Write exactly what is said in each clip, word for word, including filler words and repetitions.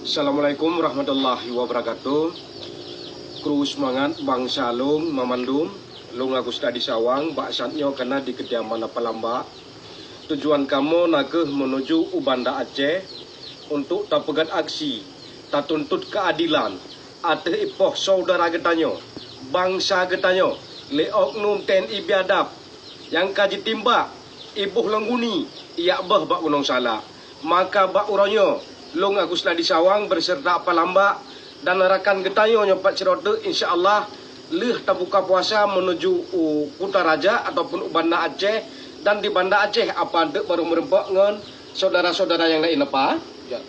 Assalamualaikum warahmatullahi wabarakatuh. Kru seumangat bansa lôn mamandum, lôn Agus Dadi Sawang, bak saat nyoe kana di kediaman Apa Lambak. Tujuan kamoe na kheueh meunuju u Banda Aceh untuk tapeugét aksi, tatuntut keuadilan ateueh ipoh syedara geutanyoe, bansa geutanyoe, lé oknum T N I biadab nyang ka jitimbak iboh lôn guni ijak beuh bak Gunong Salak. Maka bak uroe nyoe, lôn Agus Dadi Sawang beuseurta Apa Lambak dan rakan geutanyoe nyoe pat sidroe teuk, insya Allah, lheueh tabuka puasa meunuju u Kuta Raja ataupun u Banda Aceh, dan di Banda Aceh Apa teuk barô meureumpok ngon syedara-syedara nyang laén, Apa? Ya.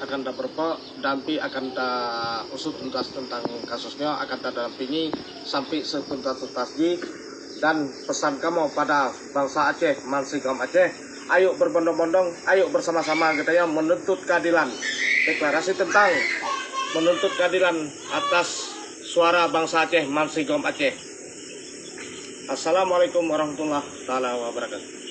Akan tapeureumpok dan pih akan tausut tuntas teuntang kasus nyoe, akan tadampingi sampai setuntas-tuntas jih. Dan pesan kamoe pada bansa Aceh, bansigom Aceh, ayuk berbondong-bondong, ayuk bersama-sama geutanyoe menuntut keadilan. Deklarasi teuntang menuntut keadilan atas suara bansa Aceh, bansigom Aceh. Assalamualaikum warahmatullahi taala wabarakatuh.